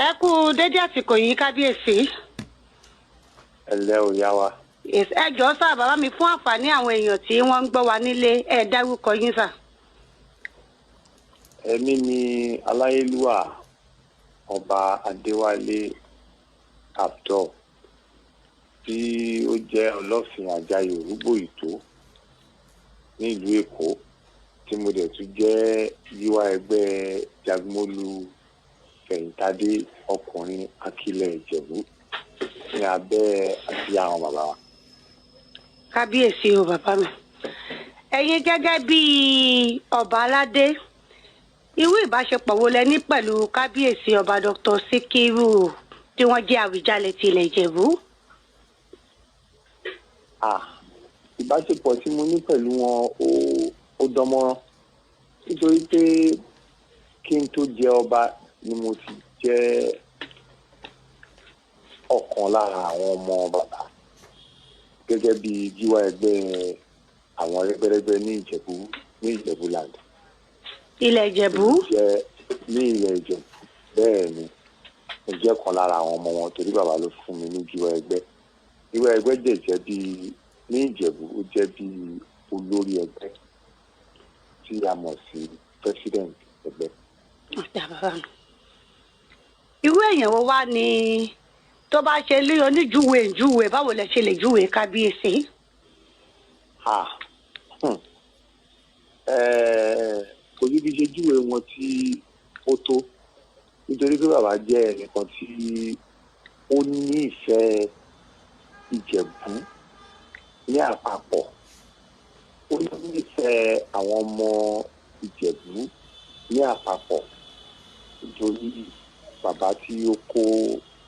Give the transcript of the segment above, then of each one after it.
Ẹ kú dédé àsìkò yìí, kábíyèsí. Ẹ ǹlẹ́ o, yá wa. Yes, ẹ jọ̀ọ́ sà, bàbá mi, fún àǹfààní àwọn èèyàn tí wọ́n ń gbọ́ wa nílé, ẹ dárúkọ yín, sà. Èmi ni aláyélúwà Ọba Adéwálé Abdul, tí ó jẹ́ Ọlọ́fin Àjàyè Òrúgbò Ìtó nílùú Èkó, tí mo dẹ̀ tún jẹ́ gíwá ẹgbẹ́ Jagunmólú Fẹ̀yìntàdé Ọkùnrin Akílẹ̀ Ìjẹ̀bú ní abẹ́ àti àwọn bàbá wa. Kábíyèsí o, bàbá mi. Ẹ̀yin gẹ́gẹ́ bí ọba aládé, irú ìbáṣepọ̀ wo lẹ ní pẹ̀lú kábíyèsí Ọba Dr. Síkírù, tí wọ́n jẹ́ Àwùjalẹ̀ tilẹ̀ Ìjẹ̀bú? Ah, ìbáṣepọ̀ tí mo ní pẹ̀lú wọn ó dánmọ́rán, nítorí pé kí n tó jẹ ọba ni mo ti jẹ́ ọ̀kan lára àwọn ọmọ bàbá, gẹ́gẹ́ bí gíwá ẹgbẹ́ àwọn rẹ́gbẹ́rẹ́gbẹ́ ní Ìjẹ̀bú, ní Ìjẹ̀bú land. Ilẹ̀ Ìjẹ̀bú. Jẹ́ ní ilẹ̀ Ìjẹ̀bú, bẹ́ẹ̀ ni. Mo jẹ́ kan lára àwọn ọmọ wọn torí bàbá ló fún mi ní gíwá ẹgbẹ́. Gíwá ẹgbẹ́ dẹ̀ jẹ́ bí ní Ìjẹ̀bú, ó jẹ́ bí olórí ẹgbẹ́ tí a mọ̀ sí president ẹgbẹ́. Ọ̀dà, bàbá mi. Irú èèyàn wo wá ni, tó bá ṣe lé oníjúwe ìjúwe, báwo lẹ ṣe lè júwe kábíyèsí? Ah, kò sí bí ṣe júwe wọn tí ó tó, nítorí pé bàbá jẹ́ ẹnìkan tí ó ní ìfẹ́ Ìjẹ̀bú ní àpapọ̀, ó ní ìfẹ́ àwọn ọmọ Ìjẹ̀bú ní àpapọ̀, nítorí bàbá tí ó kó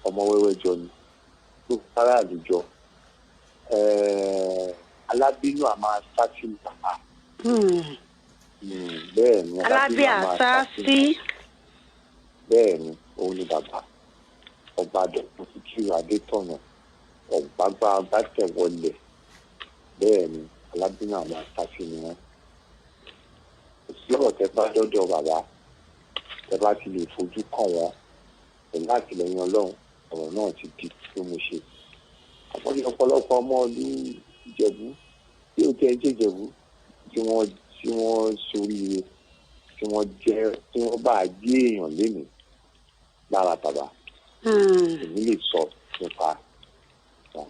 ọmọ wẹ́wẹ́ jọ ni tó aráàlú jọ. Alábínú àmà sátì bàbá. Bẹ́ẹ̀ ni. Alábí àṣà sí. Bẹ́ẹ̀ ni, òun ni bàbá Ọba Dr. Síkírù Adétọ̀nà Ọ̀gbágbá Agbátẹ̀wọlẹ̀. Bẹ́ẹ̀ ni, alábínú àwọn asásí ni wọ́n. Kò sí ọ̀rọ̀ tẹ́ bá dọ́dọ̀ bàbá, tẹ́ bá ti lè fojú kàn wọ́n pẹ̀lú àtìlẹ́yìn Ọlọ́run, ọ̀rọ̀ náà ti di tó mo ṣe. Àpọ́nlé ọ̀pọ̀lọpọ̀ ọmọ ìlú Ìjẹ̀bú tí ó tẹ́ jẹ́ Ìjẹ̀bú tí wọ́n soríire, tí wọ́n jẹ́, tí wọ́n bá gbé èèyàn lénìí lára bàbá, èmi lè sọ nípa wọn.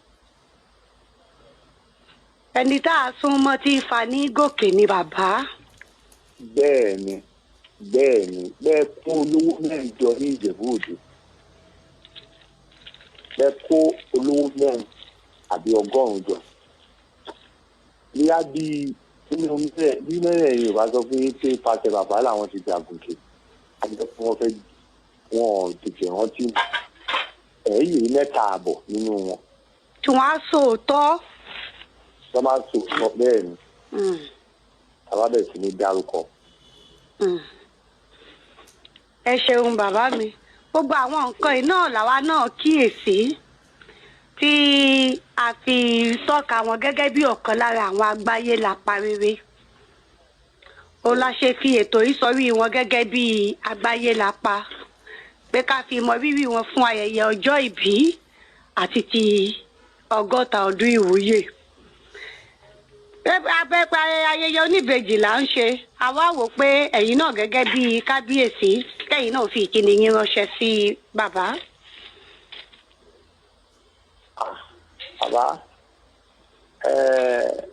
Ẹni tá a sún mọ́ tí fa ní gòkè ni bàbá. Bẹ́ẹ̀ ni, bẹ́ẹ̀ ni. Bẹ́ẹ̀ kó olówó mẹ́rin jọ ní Ìjẹ̀bú Òde, bẹ́ẹ̀ kó olówó mẹ́rin àbí 100 jọ, bíyá bíi nínú bí mẹ́rẹ̀ẹ̀rin ò bá sọ fún yín pé pàṣẹ bàbá làwọn ti gbà gòkè, àti pé wọ́n fẹ́ wọn ò tètè rántí ẹ̀yìn 3.5 nínú wọn. Tí wọ́n á sòótọ́. Tó máa sọ sọ, bẹ́ẹ̀ ni. Bàbá bẹ̀rẹ̀ sí ní dárúkọ. Ẹ ṣeun, bàbá mi. Gbogbo àwọn nǹkan yìí náà làwa náà kíyèsí tí a fi tọ́ka wọn gẹ́gẹ́ bí ọ̀kan lára àwọn agbáyé lápá rere. Òun la ṣe fi ètò yìí sọrí wọn gẹ́gẹ́ bí agbáyé lápá, pé ká fi mọ rírì wọn fún ayẹyẹ ọjọ́ ìbí àti ti 60 ọdún ìwúyè. Abẹ́pẹ́ ayẹyẹ oníbejì là ń ṣe. Àwa wò pé ẹ̀yin náà gẹ́gẹ́ bí kábíyèsí, kẹ́yìn náà fi ìkíni yín ránṣẹ́ sí bàbá. Ah, bàbá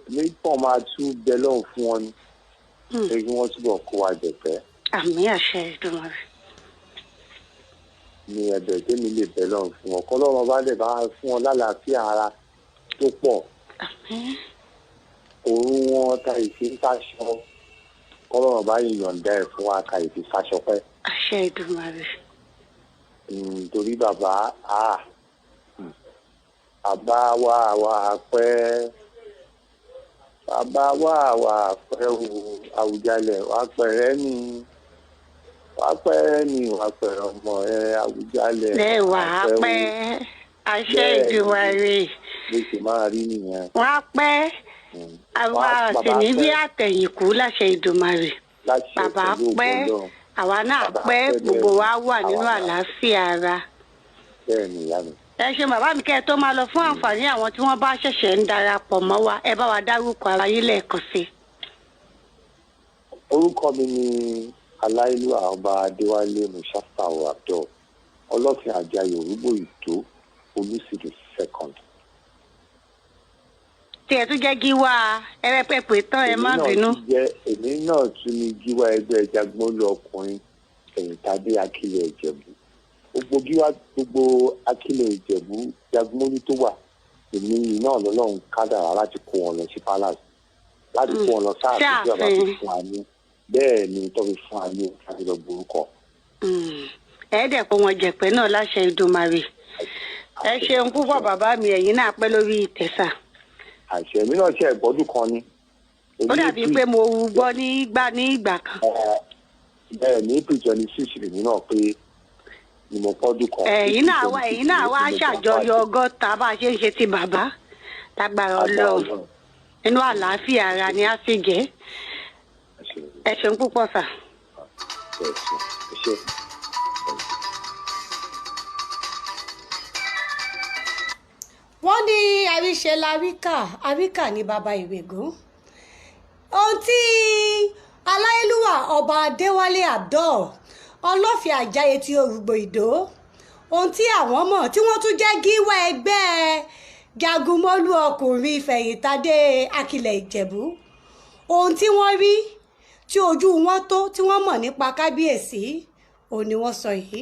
nípọn máa tún bẹ lọ́hùn fún wọn ni pé kí wọ́n túbọ̀ kó wa jẹ̀pẹ́. Àmín, àṣẹ Èdùmàrè. Ní ẹ̀bẹ̀ tèmi lè bẹ lọ́hùn fún wọn, kọ́lọ́run bá lè bá fún wọn lálàáfíà ara tó pọ̀. Àmín. Òun wọn ta ìfi ń sáṣọ, kọ́lọ́run bá yìí yọ̀ǹda ẹ̀ fún wa ka ìfi sáṣọ pẹ́. Àṣẹ Èdùmàrè. Torí bàbá, bàbá wa wà pẹ́, bàbá wa wà pẹ́ o. Àwùjalẹ̀ wà pẹ̀rẹ́ ni, wà pẹ́rẹ́ ni, wà pẹ̀rẹ́ ọmọ ẹ, Àwùjalẹ̀. Bẹ́ẹ̀ wà á o. pẹ́, àṣẹ Bẹ́ẹ̀ ni. Èdùmàrè. Bó ṣe máa rí nìyẹn. Wọ́n á pẹ́. Àwa Bàbá sì ní bí pẹ́. àtẹ̀yìnkù, láṣẹ Èdùmàrè. Láṣẹ Bàbá pẹ̀lú ògo pẹ́. Ọlọ́run. Àwa náà Bàbá pẹ́, pẹ́. Gbogbo Bẹ́ẹ̀ ni, wa wà nínú àwa náà. àlàáfíà ara. Bẹ́ẹ̀ ni, ìyá mi. Ẹ ṣe, bàbá mi. Kẹ́ ẹ tó máa lọ, fún àǹfààní àwọn tí wọ́n bá ṣẹ̀ṣẹ̀ ń darapọ̀ mọ́ wa, ẹ bá wa dárúkọ ara yín lẹ́ẹ̀kan sí i. Orúkọ mi ni Aláìlúwà Ọba Adéwálé Mushafau Abdul, Ọlọ́fin Àjàyè Òrùgbò Ìdó, Olùsìdì Second. Tí ẹ tún jẹ́ gíwá ẹrẹ́pẹ̀pẹ̀ tán, ẹ má Èmi náà bínú. Èmi náà tún ní gíwá ẹgbẹ́ Jagunmólú ọkùnrin Ẹ̀yìntàdé Akílẹ̀ Ìjẹ̀bú. Gbogbo gíwá, gbogbo Akílẹ̀ Ìjẹ̀bú Jagunmólú tó wà, èmi náà lọ́lọ́run kádàrá láti kó wọn lọ sí palace, láti kó wọn lọ sáàfin tí bàbá fi Sáàfin. fún wa ní, bẹ́ẹ̀ ni, tó fi fún wa ní láti lọ gborúkọ. Ẹ dẹ̀ kó wọn jẹ̀pẹ́ náà láṣẹ Ìdùmarè. Ẹ ṣeun púpọ̀, bàbá mi. Ẹ̀yin náà pẹ́ lórí ìtẹ̀sà. Àṣẹ. Èmi náà ṣe ẹ̀gbọ́dún kan ni. Ó dàbí pé mo gbọ́ nígbà ní ìgbà kan. Bẹ́ẹ̀ ní April 26 lèmi náà pé ni mo pọ́dún kan. Ẹ̀yin náà wá ṣàjọyọ̀ 60 bá a ṣe ń ṣe ti bàbá lágbára Ọlọ́run. Inú àlàáfíà ara ni a sì jẹ́. Ẹ ṣeun púpọ̀, sà. Ẹ ṣé. Wọ́n ní àríṣe laríkà, àríkà ní baba ìrègùn. Ohun tí Aláyélúwà Ọba Adéwálé Abdul, Ọlọ́fin Àjàyè ti Òrùgbò Ìdó, ohun tí àwọn mọ̀, tí wọ́n tún jẹ́ gíwá ẹgbẹ́ Jagunmólú ọkùnrin Fẹ̀yìntàdé Akilẹ̀ Ìjẹ̀bú, ohun tí wọ́n rí, tí ojú wọn tó, tí wọ́n mọ̀ nípa kábíyèsí, òun ni wọ́n sọ yìí.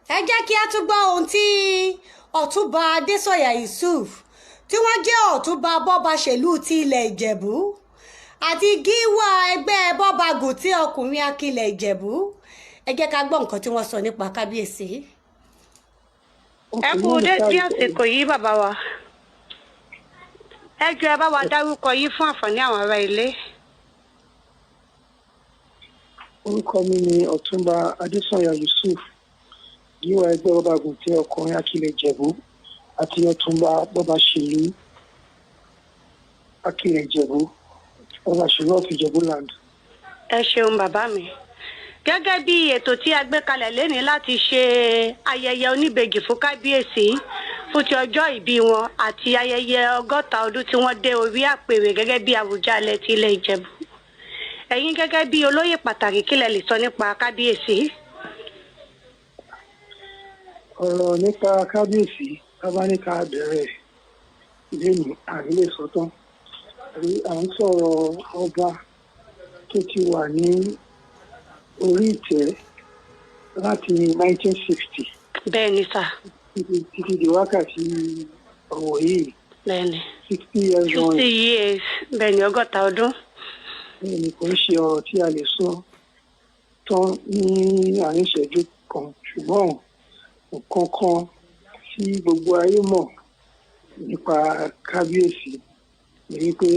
Ẹ jẹ́ kí a tún gbọ́ ohun tí Ọ̀túnba Adésọ̀yà Yusuf, tí wọ́n jẹ́ ọ̀túnba bọ́baṣèlú ti ilẹ̀ Ìjẹ̀bú àti gíwá ẹgbẹ́ bọ́bagùn tí ọkùnrin Akilẹ̀ Ìjẹ̀bú, ẹ jẹ́ ká gbọ́ nǹkan tí wọ́n sọ nípa kábíyèsí. Ẹ kú dé sí àsìkò yìí, bàbá wa. Ẹ jọ̀ọ́, ẹ bá wa dárúkọ yín fún àǹfààní àwọn ará ilé. Orúkọ mi ni Ọ̀túnba Adésànyà Yusuf, gíwá ẹgbẹ́ bọ́bagùn tí ọkùnrin Akilẹ̀ Ìjẹ̀bú àti ọ̀túnba bọ́baṣèlú Akilẹ̀ Ìjẹ̀bú, bọ́baṣèlú of Ìjẹ̀bú land. Ẹ ṣeun, bàbá mi. Gẹ́gẹ́ bí ètò tí a gbé kalẹ̀ lénìí láti ṣe ayẹyẹ oníbejì fún kábíyèsí fún ti ọjọ́ ìbí wọn àti ayẹyẹ 60 ọdún tí wọ́n dé orí àpèrè gẹ́gẹ́ bí Àwùjalẹ̀ ti ilẹ̀ Ìjẹ̀bú, ẹ̀yin gẹ́gẹ́ bí olóyè pàtàkì, kí lẹ lè sọ nípa kábíyèsí? Ọ̀rọ̀ nípa kábíyèsí, bábá ní ká bẹ̀rẹ̀ lẹ́nu, àrílé sọ́tán. À ń sọ̀rọ̀ ọba tó ti wà ní orí ìtẹ́ láti 1960 Bẹ́ẹ̀ ni, sà. títí di wákàtí ọ̀wọ̀ yìí. Bẹ́ẹ̀ ni. 60 years on. 60 years, bẹ́ẹ̀ ni, 60 ọdún. Bẹ́ẹ̀ ni, kò ń ṣe ọ̀rọ̀ tí a lè sọ tán ní àárín ìṣẹ́jú kan, ṣùgbọ́n nǹkan kan tí gbogbo ayé mọ̀ nípa kábíyèsí ni wípé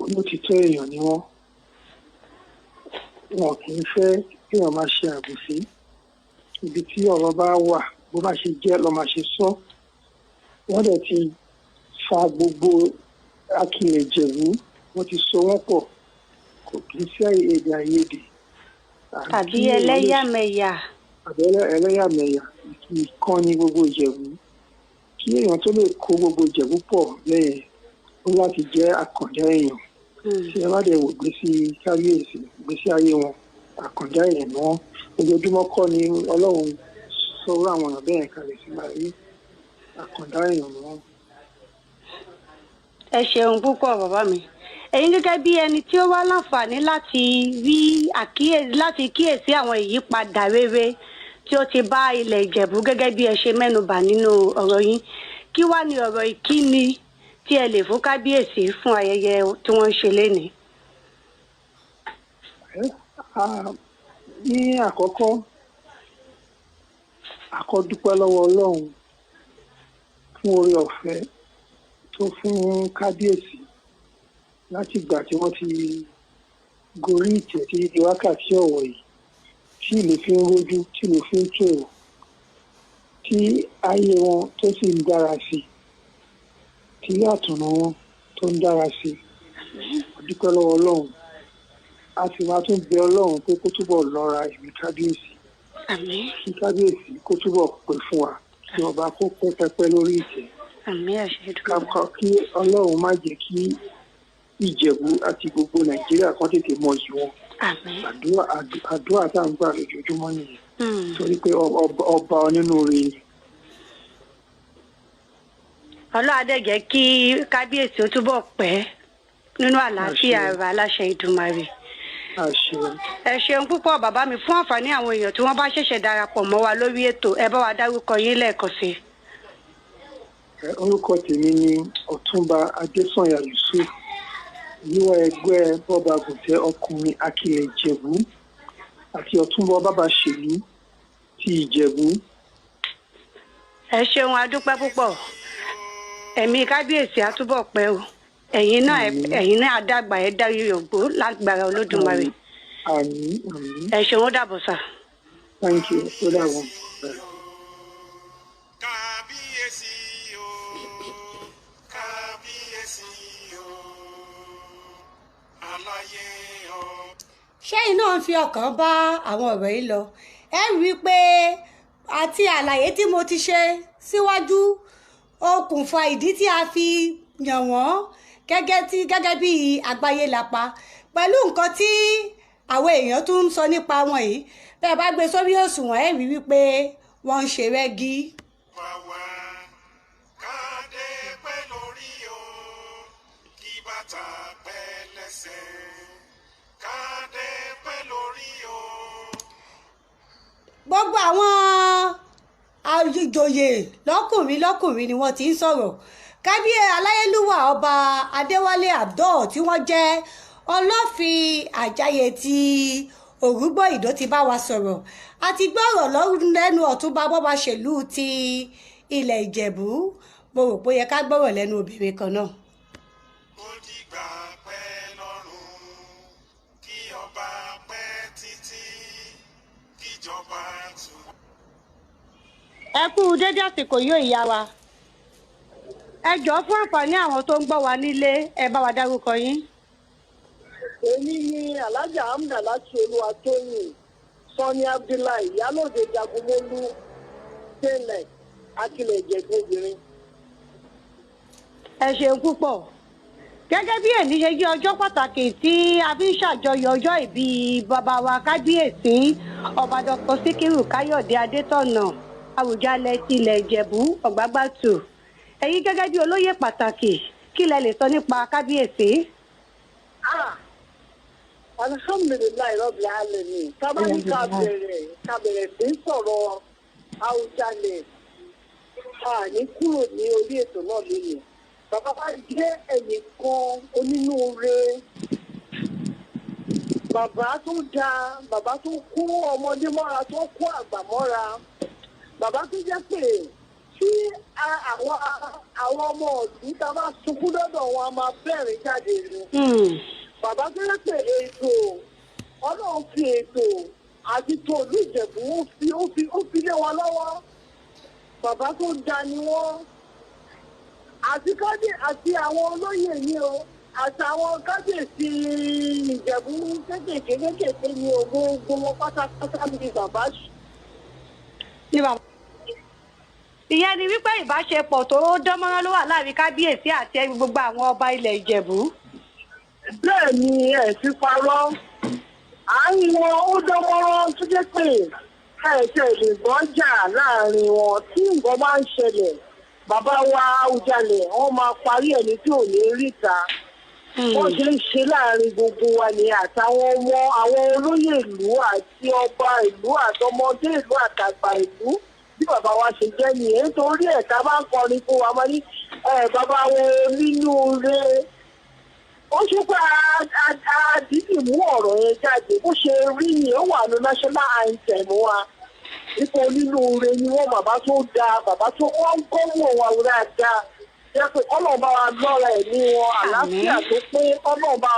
olótìtọ́ èèyàn ni wọ́n. Wọn kì í fẹ́ kéèyàn máa ṣe àbòsí. Ibi tí ọ̀rọ̀ bá wà, bó bá ṣe jẹ́ ló máa ṣe sọ. Wọ́n dẹ̀ ti fa gbogbo Akilẹ̀ Ìjẹ̀bú, wọ́n ti so wọ́n pọ̀. Kò kì í sí èdè àìyedè tàbí ẹlẹ́yàmẹ̀yà. Àbí ẹlẹ́yàmẹ̀yà. Ìkan ní gbogbo Ìjẹ̀bú. Kí èèyàn tó lè kó gbogbo Ìjẹ̀bú pọ̀ lẹ́yìn, ó láti jẹ́ àkàndá èèyàn. Tí ẹ bá dẹ̀ wò gbèsè kábíyèsí, gbèsè ayé wọn, àkàndá èèyàn ni wọ́n. Ojoojúmọ́ kọ́ ni Ọlọ́run sọ̀rọ̀ àwọn èèyàn bẹ́ẹ̀ kalẹ̀ sí ayé. Àkàndá èèyàn ni wọ́n. Ẹ ṣeun púpọ̀, bàbá mi. Ẹ̀yin gẹ́gẹ́ bí ẹni tí ó wá láǹfààní láti rí àkíyèsí, láti kíyèsí àwọn ìyípadà rere tí ó ti bá ilẹ̀ Ìjẹ̀bú, gẹ́gẹ́ bí ẹ ṣe mẹ́nubà nínú ọ̀rọ̀ yín, kí wá ní ọ̀rọ̀ ìkíni tí ẹ lè fún kábíyèsí fún ayẹyẹ tí wọ́n ń ṣe lénìí? Ní àkọ́kọ́, àkọ́dúpẹ́ lọ́wọ́ Ọlọ́run fún oore ọ̀fẹ́ tó tó fún kábíyèsí láti ìgbà tí wọ́n ti gorí ìtẹ́ títí di wákàtí ọ̀wọ̀ yìí, tí ìlú fi ń rójú, tí ìlú fi ń tòrò, tí ayé wọn tó sì ń dára sí i, tí àtùnú wọn tó ń dára sí i. A dúpẹ́ lọ́wọ́ Ọlọ́run, a sì máa tún bẹ Ọlọ́run pé kó túbọ̀ lọ́ra ẹ̀mí kábíyèsí. Àmín. Kí kábíyèsí kó túbọ̀ pẹ́ fún wa, kí ọba kó pẹ́ pẹ́pẹ́ lórí ìtẹ́. Àmín, àṣẹ Èdùmàrè. Kí Ọlọ́run má jẹ́ kí Ìjẹ̀bú àti gbogbo Nàìjíríà kan tètè mọ yìí wọn. Àmín. Àdúrà tá à ń gbà lójoojúmọ́ nìyẹn, torí pé ọba onínúure ni. Ọlọ́run á dẹ̀ jẹ́ kí kábíyèsí ó túbọ̀ pẹ́ nínú àlàáfíà Àṣẹ. ara aláṣẹ Ìdùmarè. Àṣẹ. Ẹ ṣeun púpọ̀, bàbá mi. Fún àǹfààní àwọn èèyàn tí wọ́n bá ṣẹ̀ṣẹ̀ darapọ̀ mọ́ wa lórí ètò, ẹ bá wa dárúkọ yín lẹ́ẹ̀kan sí i. Orúkọ tèmi ni Ọ̀túnba Adésànyà Yusuf, yíwá ẹgbẹ́ Bọ́bagùntẹ́ ọkùnrin Akilẹ̀ Ìjẹ̀bú àti Ọ̀túnba Bàbáṣèlú ti Ìjẹ̀bú. Ẹ ṣeun, adúpẹ́ púpọ̀. Ẹ̀mí kábíyèsí á túbọ̀ pẹ́ o. Ẹ̀yin náà, ẹ̀yin náà á dàgbà, ẹ dá yòǹgbó lágbára Olódùmarè. Àmín, àmín. Ẹ ṣeun, ó dàbọ̀ sà. Thank you, ó dàbọ̀. Kábíyèsí o, kábíyèsí o, aláyé o. Ṣẹ́yìn náà ń fi ọkàn bá àwọn ọ̀rọ̀ yìí lọ, ẹ rí i pé àti àlàyé tí mo ti ṣe síwájú, okùnfà ìdí tí a fi yàn wọ́n gẹ́gẹ́ bí àgbáyé lápá pẹ̀lú nǹkan tí àwọn èèyàn tún ń sọ nípa wọn yìí, bẹ́ẹ̀ bá gbé sórí òṣùwọ̀n, ẹ rí wípé wọ́n ń ṣe rẹ́gí. Wá wá kádé pẹ́ lórí o, kí bàtà pẹ́ lẹ́sẹ̀, kádé pẹ́ lórí o. Gbogbo àwọn àjòyè lọ́kùnrin lọ́kùnrin ni wọ́n ti ń sọ̀rọ̀. Kábíyè aláyélúwà Ọba Adéwálé Abdul, tí wọ́n jẹ́ Ọlọ́fin Àjàyè ti Òrùgbó Ìdó, ti bá wa sọ̀rọ̀. Àti gbọ́rọ̀ lẹ́nu Ọ̀túnba Bọ́baṣèlú ti ilẹ̀ Ìjẹ̀bú. Mo rò pé ó yẹ ká gbọ́rọ̀ lẹ́nu obìnrin kan náà. Ó dìgbà pẹ́ lọ́rùn, kí ọba pẹ́ títí, kíjọba tù. Ẹ kú dédé àsìkò yóò, ìyá wa. Ẹ jọ̀ọ́, fún àǹfààní àwọn tó ń gbọ́ wa nílé, ẹ bá wa dárúkọ yín. Èmi ni Alhaja Amda láti Olúwatóyìn Sani Abdullahi, ìyálòde Jagunmólú tẹ́lẹ̀, Akilẹ̀ Ìjẹ̀bú obìnrin. Ẹ ṣeun púpọ̀. Gẹ́gẹ́ bí èní ṣe jẹ́ ọjọ́ pàtàkì tí a fi ń ṣàjọyọ̀ ọjọ́ ìbí bàbá wa kábíyèsí Ọba Dr. Síkírù Káyọ̀dé Adétọ̀nà, Àwùjalẹ̀ ti ilẹ̀ Ìjẹ̀bú Ọ̀gbágbàtù, ẹ̀yin gẹ́gẹ́ bí olóyè pàtàkì, kí lẹ lè sọ nípa kábíyèsí? Ah, alhamdulillahi rabbil alamin. Tábà ní ká bẹ̀rẹ̀ sí í sọ̀rọ̀ Àwùjalẹ̀, a ní kúrò ní orí ètò náà lónìí. Bàbá wa jẹ́ ẹnìkan onínúure, bàbá tó dáa, bàbá tó kó ọmọdé mọ́ra, tó kó àgbà mọ́ra, bàbá tó jẹ́ pé tí àwọn ọmọ ìlú tá a bá sunkún dọ́dọ̀ wọn, a máa bẹ̀rẹ̀ jáde ni. Bàbá tó yẹ pé ètò Ọlọ́run fi ètò àti tòlú Ìjẹ̀bú, ó fi lé wọn lọ́wọ́. Bàbá tó da ni wọ́n, àti kábíyè àti àwọn olóyè ni o, àti àwọn kábíyèsí Ìjẹ̀bú kéékèèké kéékèèké ni o, gbogbo wọn pátápátá ni bàbá Ní bàbá. Ìyẹn ni wípé ìbáṣepọ̀ tó dánmọ́rán ló wà láàrin kábíyèsí àti gbogbo àwọn ọba ilẹ̀ Ìjẹ̀bú. Bẹ́ẹ̀ ni, ẹ̀ fi parọ́. Àárín wọn ó dánmọ́rán tó jẹ́ pé ẹ̀ tẹ̀ lè gbọ́ jà láàrin wọn. Tí nǹkan bá ń ṣẹlẹ̀, bàbá wa Àwùjalẹ̀, wọ́n máa parí ẹni tí ò ní ríta. Wọ́n ṣe ń ṣe láàrin gbogbo wa ni, àtàwọn ọmọ àwọn olóyè ìlú àti ọba ìlú àtọmọdé ìlú àtàgbà ìlú. Bí bàbá wa ṣe jẹ́ nìyẹn. Nítorí ẹ̀ tá a bá ń kọrin fún wa, máa ní ẹ̀ bàbá wọn nínú re. Ó ṣe pé àdìdì mú ọ̀rọ̀ yẹn jáde, bó ṣe rí ni ó wà ní national anthem wa. Ipò onínúure ni wọ́n, bàbá tó dáa, bàbá tó wọ́n ń kọ́ wọ̀ wá dáadáa. Jẹ́ pé Ọlọ́run bá wa lọ́ra ẹ̀mí wọn, àlàáfíà tó pé Ọlọ́run bá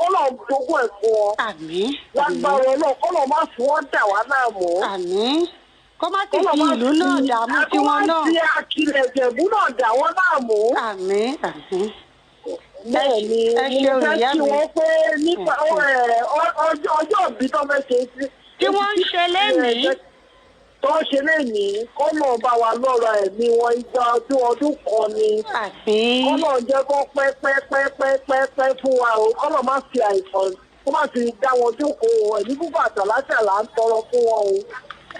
Ọlọ́run jogún ẹ̀ fún wọn. Àmín. Lágbára Ọlọ́run, Ọlọ́run má fi wọ́n dà wá láàmú. Àmín. Kó má sì fi ìlú náà dààmú tiwọn náà. Kó má fi Akilẹ̀ Ìjẹ̀bú náà dà wọ́n láàmú. Àmín, àmín. Bẹ́ẹ̀ ni, Ẹ mo ṣeun, fẹ́ ìyá kí mi. wọ́n pé nípa ọjọ́ ìbí tó fẹ́ ṣe sí. Tí wọ́n ń ṣe lénìí. Tó ń ṣe lénìí, kọ́nà bá wa lọ́ra ẹ̀mí wọn, igba ọdún ọdún kan ni. Àmín. Kọ́nà jẹ́ kó pẹ́ pẹ́ pẹ́ pẹ́ pẹ́ pẹ́ fún wa o. Kọ́nà má fi àìsàn kó má fi dá wọn jókòó. Ẹ̀mí púpọ̀ àtàlátà là ń tọrọ fún wọn o.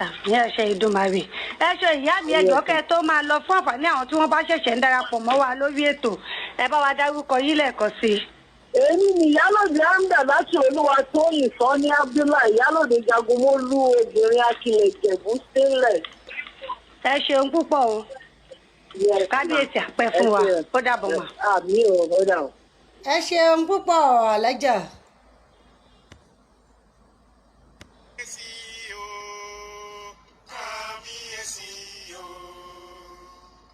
Àmín, ẹ ṣé Ìdùmarè. Ẹ ṣé ìyá mi, ẹjọ́ kẹ́ ẹ tó máa lọ, fún àǹfààní àwọn tí wọ́n bá ṣẹ̀ṣẹ̀ ń darapọ̀ mọ́ wa lórí ètò, ẹ bá wa dárúkọ yín lẹ́ẹ̀kan sí i. Èmi ni Ìyálòde Amda láti Olúwa Tóyìn Sọ́ní Abdullahi, Ìyálòde Jagunmólú, obìnrin Akilẹ̀ Ìjẹ̀bú sílẹ̀. Ẹ ṣeun púpọ̀ o. Kábíyèsí àpẹ fún wa. Ó dàbọ̀ mà. Àmín o, ó dà o. Ẹ ṣeun púpọ̀, alájà. Kábíyèsí o, kábíyèsí o,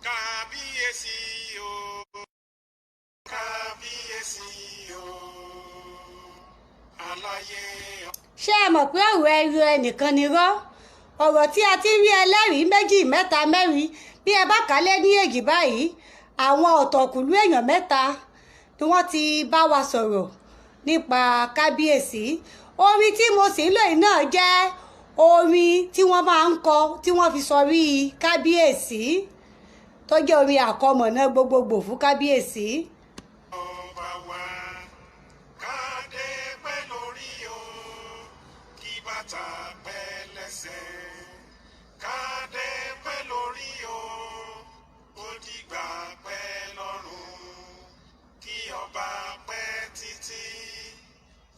kábíyèsí o, kábíyèsí o, aláyé. Ṣé ẹ mọ̀ pé ọ̀rọ̀ ẹyọ ẹnìkan ni rọ́, ọ̀rọ̀ tí a ti rí ẹlẹ́rìí méjì, mẹ́ta, mẹ́rin, bí ẹ bá kálẹ̀ ní èjì báyìí, àwọn ọ̀tọ̀kùlú èèyàn mẹ́ta ni wọ́n ti bá wa sọ̀rọ̀ nípa kábíyèsí. Orin tí mo sì ń lò yìí náà jẹ́ orin tí wọ́n máa ń kọ tí wọ́n fi sọrí kábíyèsí, tó jẹ́ orin àkọmọ̀nà gbogbogbò fún kábíyèsí. Ọba wa, kádé pẹ́ lórí o, kí bàtà pẹ́ lẹ́sẹ̀, kádé pẹ́ lórí o, ó dìgbà pẹ́ lọ́run, kí ọba pẹ́ títí,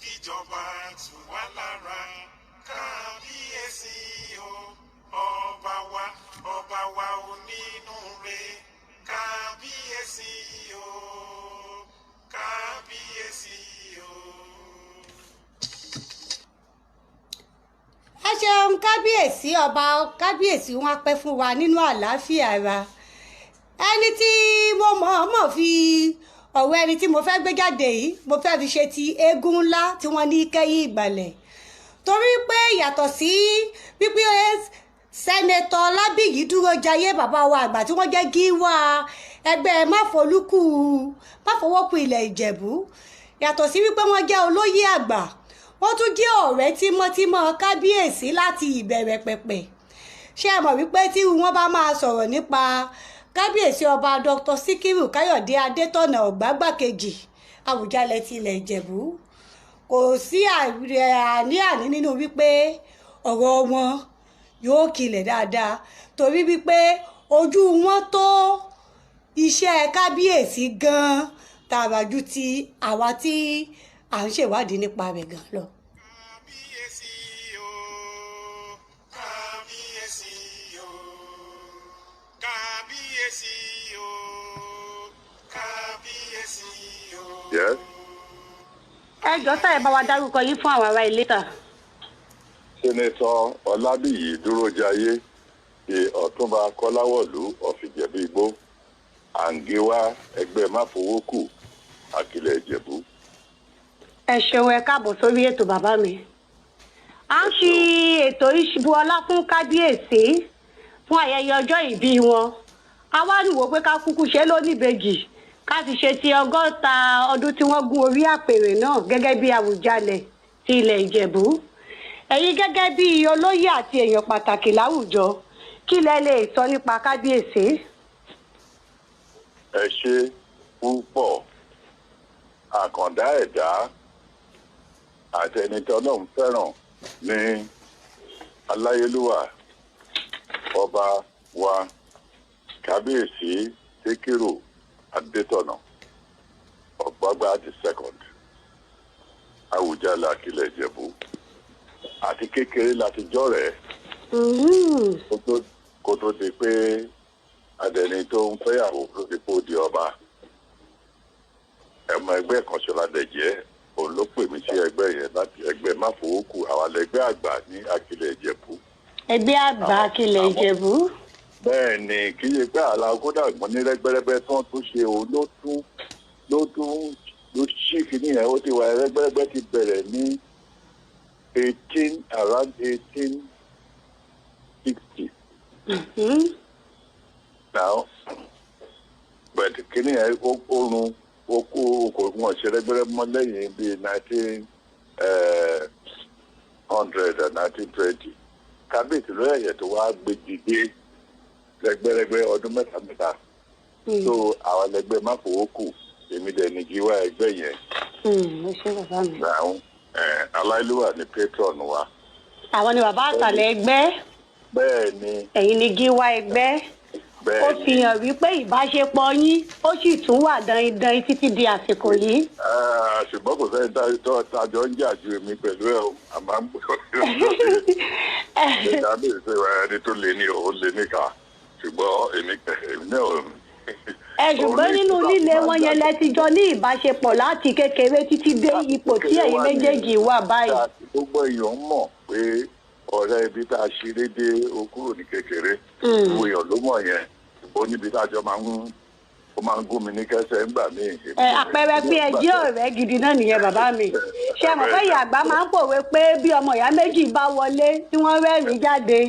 kíjọba tù wá lára. Kábíyèsí o, ọba wa, ọba wa onínúure, kábíyèsí o, kábíyèsí o. Ẹ ṣeun kábíyèsí ọba, kábíyèsí wọn á pẹ́ fún wa nínú àlàáfíà ara. Ẹni tí mo mọ̀ọ́mọ̀ fi ọ̀rọ̀ ẹni tí mo fẹ́ gbé jáde yìí, mo fẹ́ fi ṣe ti eégún ńlá tí wọ́n ní kẹ́yìn ìgbàlẹ̀, torí pé yàtọ̀ sí wípé Senator Ọlábíyí Dúrójayé, bàbá wa àgbà tí wọ́n jẹ́ gíwá ẹgbẹ́ máfolúkú máfọwọ́kù ilẹ̀ Ìjẹ̀bú, yàtọ̀ sí wípé wọ́n jẹ́ olóyè àgbà, wọ́n tún jẹ́ ọ̀rẹ́ tímọ́tímọ́ kábíyèsí láti ìbẹ̀rẹ̀ pẹ̀pẹ̀. Ṣé ẹ mọ̀ wípé tí wọ́n bá máa sọ̀rọ̀ nípa kábíyèsí ọba Dr. Síkírù Káyọ̀dé Adétọ̀nà Ọ̀gbágbà kejì, Àwùjalẹ̀ ti ilẹ̀ Ìjẹ̀bú, kò sí àní-àní nínú wípé ọ̀rọ̀ wọn yóò kilẹ̀ dáadáa, torí wípé ojú wọn tó iṣẹ́ kábíyèsí gan-an tààrà ju ti àwa tí à ń ṣèwádìí nípa rẹ̀ gan lọ. Kábíyèsí o, kábíyèsí o, kábíyèsí o, kábíyèsí o. Yes. Ẹ jọ̀ọ́ sir, ẹ bá wa dárúkọ yín fún àwọn ará ilé tà. Senator Ọlábíyí Dúrójayé, ti Ọ̀túnba Kọ́láwọ̀lú of Ìjẹ̀bú Igbó, àǹgíwá ẹgbẹ́ máfowókù Àkìlẹ̀ Ìjẹ̀bú. Ẹ ṣeun, ẹ káàbọ̀ sórí ètò, bàbá mi. À ń fi ètò ìṣubú ọlá fún kábíyèsí fún ayẹyẹ ọjọ́ ìbí wọn. A wá ní wò pé ká kúkú ṣe lóníbejì, ká fi ṣe ti 60 ọdún tí wọ́n gún orí àpèrè náà gẹ́gẹ́ bí Àwùjalẹ̀ ti ilẹ̀ Ìjẹ̀bú. Ẹ̀yin gẹ́gẹ́ bí olóyè àti èèyàn pàtàkì láwùjọ, kí lẹ lè sọ nípa kábíyèsí? Ẹ ṣe púpọ̀. Àkàndá ẹ̀dá àti ẹni tí Ọlọ́run fẹ́ràn ní aláyélúwà ọba wa, Kábíyèsí Síkírù Adétọ̀nà Ọ̀gbágbá the second, Àwùjalẹ̀ Àkìlẹ̀ Ìjẹ̀bú, àti kékeré láti jọ́rẹ̀ẹ́ kó tó di pé adẹni tó ń fẹ́yàwó ló ti kó di ọba. Ẹ̀mọ ẹgbẹ́ kan ṣọládẹ̀jẹ́, òun ló pè mí sí ẹgbẹ́ yẹn láti ẹgbẹ́ máfowókù, àwa lẹgbẹ́ àgbà ní Àkìlẹ̀ Ìjẹ̀bú. Ẹgbẹ́ àgbà Àkìlẹ̀ Ìjẹ̀bú. Bẹ́ẹ̀ ni, kì í ṣe pé àlà kódà ìgbọ́n ní rẹ́gbẹ́rẹ́gbẹ́ tí wọ́n tún ṣe òun ló tún ló tún ló ṣí kìíní yẹn. Ó ti wà, rẹ́gbẹ́rẹ́gbẹ́ ti bẹ̀rẹ̀ ní around 1860 now, but kìíní yẹn ó run, ó kó kò wọ́n ṣe rẹ́gbẹ́rẹ́ mọ́ lẹ́yìn bíi 1900 and 1920. Kábíyèsí ló yẹ̀yẹ̀ tó wá gbé dìde rẹ́gbẹ́rẹ́gbẹ́ ọdún mẹ́ta mẹ́ta. So àwọn ẹlẹgbẹ́ Máfowókù, èmi dẹ̀ ní gíwá ẹgbẹ́ yẹn. Ẹ ṣé, bàbá mi. Àwọn aláìlúwà ní patron wa. Àwọn ni bàbá àtàlẹ̀ ẹgbẹ́? Bẹ́ẹ̀ ni. Ẹ̀yin ni gíwá ẹgbẹ́. Bẹ́ẹ̀ Ó ni. fi hàn wípé ìbáṣepọ̀ yín ó sì tún wà dandan títí di àsìkò yìí. Ṣùgbọ́n kò sẹ́ni tájọ ń jà ju èmi pẹ̀lú ẹ̀ o, àmọ́ ń gbọ́ kábíyèsí ẹni tó lé ní òun lé níka, ṣùgbọ́n èmi náà ò. Ẹ ṣùgbọ́n nínú líle wọn yẹn lẹ ti jọ ní ìbáṣepọ̀ láti kékeré títí dé ipò tí ẹ̀yin méjèèjì wà báyìí. Gbogbo èèyàn mọ̀ pé ọ̀rẹ́ ibi tá a ṣeré dé o kúrò ní kékeré. Gbogbo èèyàn ló mọ̀ yẹn. Ó níbi tá a jọ máa ń, ó máa ń gún mi ní kẹsẹ̀ ńgbà míì. Ẹ àpẹẹrẹ pé ẹ jẹ́ ọ̀rẹ́ gidi náà nìyẹn, bàbá mi. Ṣé ẹ mọ̀ pé ìyá àgbà máa ń pòwe pé bí ọmọ ìyá méjì bá wọlé tí wọ́n rẹ́rìn-ín jáde,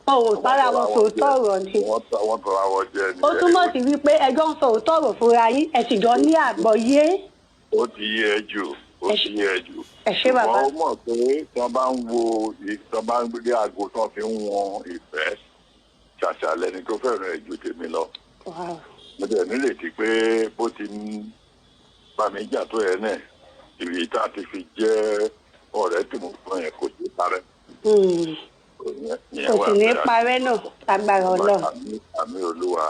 wọn ò bára wọn sòótọ́ ọ̀rọ̀ ni. Wọ́n tọra wọn jẹ ni. Ó túmọ̀ sí wípé ẹjọ́ ń sọ òótọ́ ọ̀rọ̀ fúnra yín, ẹ sì jọ ní àgbọ́yé. Ó ti yé ẹ jù, ó ti yé ẹ jù. Ẹ ṣé, bàbá. Ṣùgbọ́n ó mọ̀ pé tí wọ́n bá ń wo, tí wọ́n bá ń gbé aago tí wọ́n fi ń wọn ìfẹ́, ṣàṣà lẹni tó fẹ́ràn ẹ̀ ju tèmi lọ. Mo dẹ̀ nírètí pé bó ti ń bá mi jà tó yẹn náà, ibi tá a ti fi jẹ́ ọ̀rẹ́ tí mo fún yẹn kò sí parẹ́. Kò sì ní parẹ́ náà, agbára Ọlọ́run. Àmín Olúwa.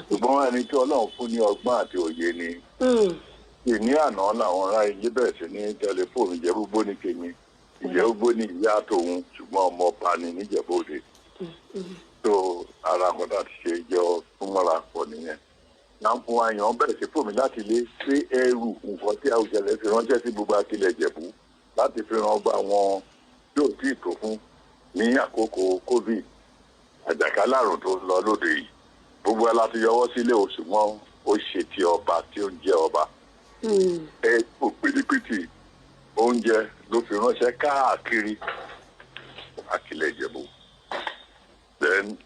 Ṣùgbọ́n ẹni tí Ọlọ́run fún ní ọgbọ́n àti òye ni. Ìní àná làwọn ará ilé bẹ̀rẹ̀ sí ní tẹlifóònù. Ìjẹ́búgbó ní tèmi, Ìjẹ́búgbó ní ìyá tòun, ṣùgbọ́n ọmọ ọba ni níjẹ̀bú-Òde. Tó ara kan tá a ti ṣe jọ fúnmọ́ra pọ̀ nìyẹn. Náà àyàn bẹ̀rẹ̀ sí fún mi láti lé pé ẹrù nǹkan tí Àwùjalẹ̀ fi ránṣẹ́ sí gbogbo akílẹ̀ Ìjẹ̀bú láti fi ran ọgbà wọn yóò tí ì tó fún ní àkókò COVID, àjàkálàrùn tó ń lọ lóde yìí. Gbogbo ẹ láti yọwọ́ sílé o, ṣùgbọ́n ó ṣe ti ọba tí ó ń jẹ́ ọba. Ẹ kò pìtìpìtì oúnjẹ ló fi ránṣẹ́ káàkiri akílẹ̀ Ìjẹ̀bú. Then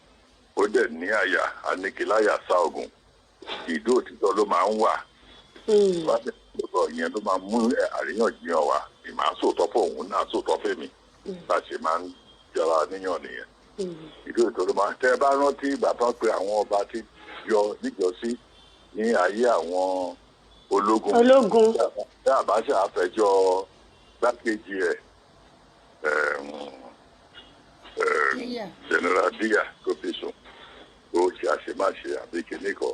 ó dẹ̀ ní àyà anikiláyà sáògùn, ìdó òtítọ́ ló máa ń wà. Wá yẹn ló máa mú àríyànjiyàn wá. Ìmọ̀ àsòtọ́ fún òun náà, sòtọ́ fẹ́mi, bá a ṣe máa ń jọra níyàn nìyẹn. Ìdó òtítọ́ ló máa tẹ́ ẹ bá rántí ìgbà tán pé àwọn ọba ti yọ níjọ́sí ní ayé àwọn ológun. Ológun. Tí Àbáṣà àfẹjọ́ gbákejì ẹ̀, General Díyà, tó fi sùn tó ṣe àṣemáṣe àbí kìíní kan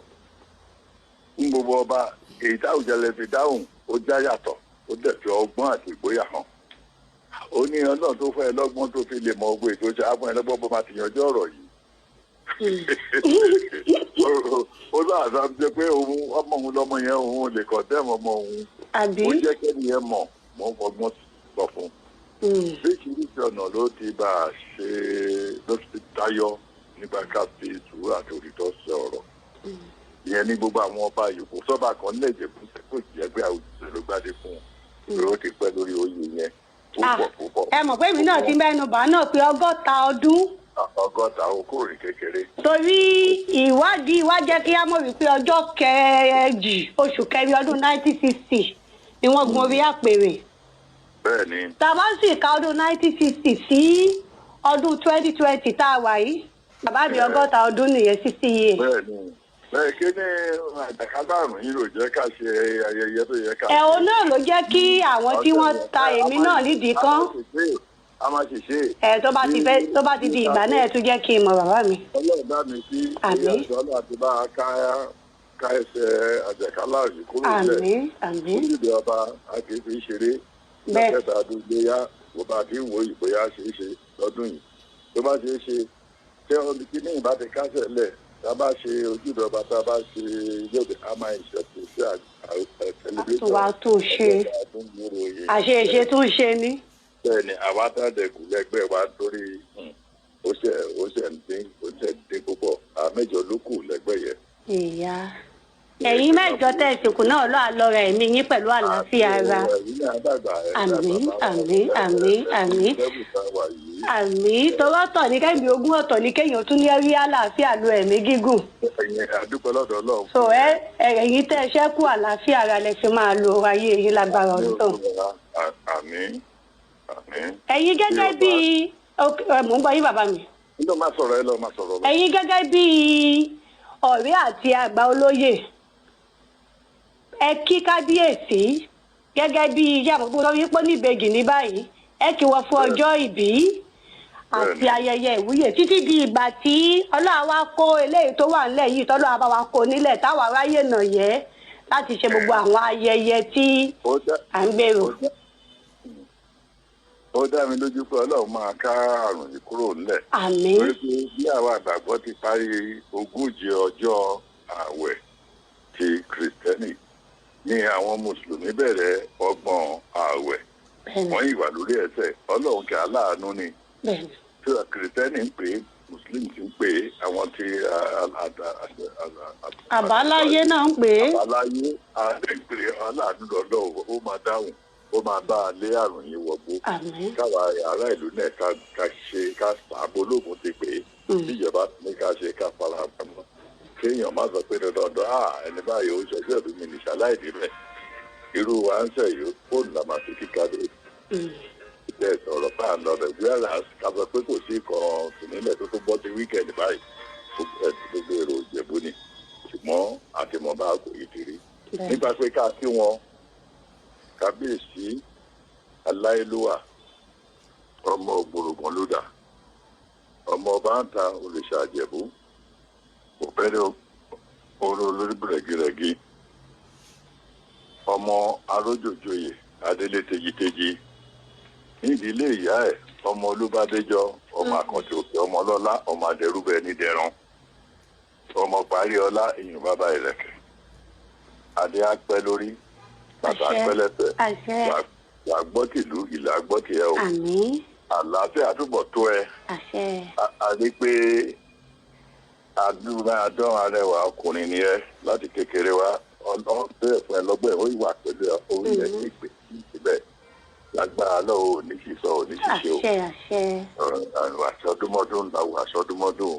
ń gbogbo ọba, èyí táwùjalè fi dáhùn, ó já yàtọ̀, ó dẹ̀ fi ọgbọ́n àti ìgboyà hàn. Ó ní Ọlọ́run tó fún ẹ lọ́gbọ́n tó fi lè mọ ogun ètò ìṣe àfún ẹ lọ́gbọ́n bó máa ti yanjú ọ̀rọ̀ yìí. Ó lọ àṣà jẹ pé òun ọmọ òun lọmọ yẹn, òun ò lè kọ̀ dẹ́mọ̀ ọmọ òun. Àbí. Ó jẹ́ kẹ́ni yẹn mọ̀ mọ́ fọgbọ́n sọ fún un. Oríṣiríṣi ọ̀nà ló ti bá a ṣe, ló ti tayọ nípa ká fi sùúrù àti òtítọ́ sọ ọ̀rọ̀ ìyẹn ní gbogbo àwọn ọba yòókù. Sọ́ba kan lè jẹ́ kó jẹ́ pé àwùjọ ló gbádé fún un pé ó ti pẹ́ lórí oyè yẹn púpọ̀ púpọ̀. Ẹ mọ̀ pé èmi náà ti mẹ́nu bà náà pé 60 ọdún. 60, okòrè kékeré. Torí ìwádìí wa jẹ́ kí á mọ̀ wípé ọjọ́ kẹjì oṣù kẹrin ọdún 1960 ni wọ́n gun orí àpèrè. Bẹ́ẹ̀ ni. Tá a bá sì ka ọdún 1960 sí ọdún 2020 tá a wà yìí, bàbá mi, 60 ọdún nìyẹn, 60 years. Bẹ́ẹ̀ ni, bẹ́ẹ̀. Kí ni àjàkálàrùn yìí ló jẹ́ ká ṣe ayẹyẹ tó yẹ ká ṣe. Ẹ̀hún náà ló jẹ́ kí àwọn tí wọ́n ta èmi náà nídìí kan. A máa ṣe ṣe. Ẹ tó bá ti fẹ́, tó bá ti di ìgbà náà, ẹ tún jẹ́ kí n mọ̀, bàbá mi. Ọlọ́run dá mi sí. Àmín. Ìyá àti àti bá a ká ẹsẹ̀ àjàkálàrùn yìí kúrò bẹ́ẹ̀. Àmín, àmín. Ojúde ọba a kì í fi ṣeré. Bẹ́ẹ̀. Lọ́kẹ́ta àdúgbéyà bó bá ti ń wo ìbóyá ṣe é ṣe lọ́dún yìí, tó bá ṣe é ṣe, tí ọdún kí ní ìbá ti kásẹ̀ lẹ̀, tá a bá ṣe ojúde ọba, tá a bá ṣe ilé òde, a máa ṣe sí A tún wá tó ṣe. Àṣeṣe tún ṣe ni. Bẹ́ẹ̀ ni, àwa tá a dẹ̀kù lẹ́gbẹ́ wa torí ó ṣe ń dín, ó ṣe ń dín púpọ̀. Mẹ́jọ ló kù lẹ́gbẹ́ yẹn. Ìyá, ẹ̀yin mẹ́jọ tẹ́ ìsìnkú náà lọ́ọ́ àlọ́ra ẹ̀mí yín pẹ̀lú àlàáfíà ara. Àmín, àmín, àmín, àmín. Àmín. Torí ọ̀tọ̀ ní kẹ́mi ogún, ọ̀tọ̀ ní kéèyàn tún ní rí àlàáfíà lo ẹ̀mí gígùn. Àdúpẹ́ lọ́dọ̀ Ọlọ́run. So ẹ ẹ̀yin tẹ́ ẹ ṣẹ́kù, àlàáfíà ara lẹ fi máa lo ayé yín lágbára Ọlọ́run. Àmín, àmín. Ẹ̀yin gẹ́gẹ́ bí, mò ń gbọ́ yín, bàbá mi. Nínú máa sọ̀rọ̀, ẹ lọ máa sọ̀rọ̀ lọ. Ẹ̀yin gẹ́gẹ́ bí ọ̀rẹ́ àti àgbà olóyè, ẹ kí kábíyèsí gẹ́gẹ́ bí iṣẹ́ àmọ́gbó tó yípo níbejì ní báyìí. Ẹ kí wọ́n fún ọjọ́ ìbí àti ayẹyẹ ìwúyè títí di ìgbà tí Ọlọ́run wa kó eléyìí tó wà nílẹ̀ yìí, tọ́lọ́run bá wa kó nílẹ̀, táwa aráyè nà yẹ láti ṣe gbogbo àwọn ayẹyẹ tí à ń gbèrò. Ó dá mi lójú pé Ọlọ́run máa ká àrùn yìí kúrò nílẹ̀. Àmín. Torí pé bí àwa àgbàgbọ́ ti parí 40 ọjọ́ ààwẹ̀ ti Kìrìtẹ́nì ní àwọn Mùsùlùmí bẹ̀rẹ̀ 30 ààwẹ̀. Wọ́n yìí wà lórí ẹsẹ̀. Ọlọ́run kí aláàánú ni. Tí Kìrìtẹ́nì ń pè é, Mùsùlùmí ti ń pè é, àwọn tí Àbáláyé náà ń pè é. Àbáláyé àti ń pè é, aláàánú lọ́lọ́run. Ó máa dáhùn, ó máa bá a lé àrùn yìí wọgbó. Káwa ará ìlú náà ká ṣe ká sàbò lóògùn ti pè é, bíjọba ní ká ṣe, ká fara pamọ́, kéèyàn má sọ pé dandandan ẹni báyìí ó ṣọjọ́ ìbí mi nìṣà láìdí rẹ̀. Irú wa ń sẹ̀ yìí, fóònù la máa fi kíkà dé bẹ́ẹ̀ sọ̀rọ̀ bá a lọ rẹ̀, whereas ká sọ pé kò sí kan sílẹ̀ tó tó bọ́ sí weekend báyìí, gbogbo èrò Ìjẹ̀bú ni, ṣùgbọ́n àtìmọ́ bá kò yí ti rí nípa pé ká kí wọn. Kábíyèsí aláìlúwà, ọmọ ògbòrògbòn lódà, ọmọ ọba ń ta olùṣà Ìjẹ̀bú òbẹ́rẹ́ oró olórí bẹ̀rẹ̀gìrẹ̀gì, ọmọ arójòjòyè adélé tejiteji nídìílé ìyá ẹ̀, ọmọ olúbádéjọ, ọmọ àkàntì òkè, ọmọ ọlọ́lá, ọmọ adẹrúbẹ nídẹ̀rán, ọmọ parí ọlá ìyún bàbá ìrẹ̀kẹ̀. Adé apẹ́ lórí, bàtà apẹ́ lẹ́sẹ̀, wà gbọ́ tìlú ìlà gbọ́ tiẹ̀ o. Àlàáfíà túbọ̀ tó ẹ. A rí pé adúmáadán arẹwà ọkùnrin ni ẹ láti kékeré wa. Ọlọ́run bẹ́ẹ̀ fún ẹ lọ́gbọ́n ẹ̀, ó wà pẹ̀lú ẹ, orí ẹ ní ìpè síbẹ̀ lágbára lọ́wọ́, ò ní sísọ, ò ní ṣiṣẹ́ o. Àṣọdúnmọ́dún làwọn àṣọdúnmọ́dún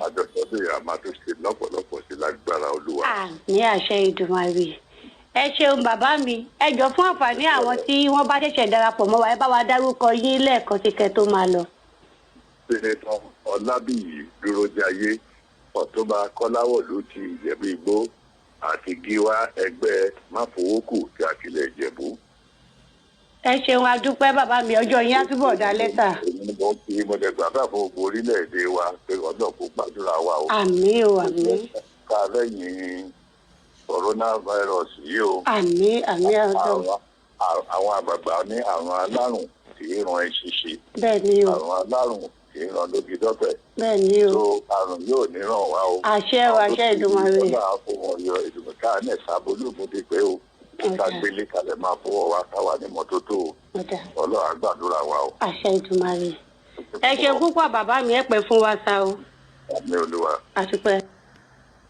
àjọṣọdún yìí a máa tó ṣe lọ́pọ̀lọpọ̀ sí lágbára Olúwa. Ní àṣẹ Ìdùmarè. Ẹ ṣeun, bàbá mi. Ẹ jọ, fún àǹfààní àwọn tí wọ́n bá ṣẹ̀ṣẹ̀ darapọ̀ mọ́ wa, ẹ bá wa dárúkọ yín lẹ́ẹ̀kan sí kẹ́ tó máa lọ. Senator Ọlábíyì Dúrójayé, Ọ̀túnba Kọ́láwọ̀lú ti Ìjẹ̀bú Igbó àti Gíwá ẹgbẹ́ Máfowókù ti Àkìlẹ̀ Ìjẹ̀bú. Ẹ ṣeun, adúpẹ́, bàbá mi. Ọjọ́ yín á túbọ̀ dá lẹ́tà. Èmi ni mo fi mo dẹ̀ gbàdúrà fún gbogbo orílẹ̀-èdè wa pé Ọlọ́run kó gbàdúrà wa o. Àmín o, àmín. Ká lẹ́yìn coronavirus yìí o. Àmín, àmín ọjọ́. Àwọn àgbààgbà ní àrùn alárùn kì í ran eṣinṣin. Bẹ́ẹ̀ ni o. Àrùn alárùn kì í ran lógi dọ́pẹ̀. Bẹ́ẹ̀ ni o. So àrùn yóò ní ràn wá o. Àṣẹ o, àṣẹ Ìdùmarè. Ọlọ́run á fún wọn yọ ìdùnnú káà náà sábò lóògùn ti pé o. Ká gbélé kalẹ̀, máa fọwọ́ wa, káwa ní mọ́tótó o. Ọlọ́run á gbàdúrà wa o. Àṣẹ Ìdùmarè. Ẹ ṣe púpọ̀, bàbá mi. Ẹ pẹ́ fún wa sa o. Àmín Olúwa. Àtúpẹ́.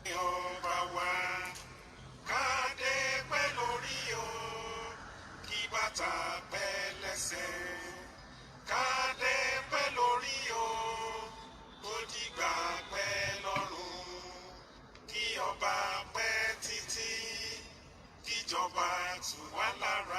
Ọba wa, kádé pẹ́ lórí o, kí bàtà pẹ́ lẹ́sẹ̀, kádé pẹ́ lórí o, kó dìgbà pẹ́ lọ́rùn, kí ọba pẹ́ títí, kíjọba tù wá lára.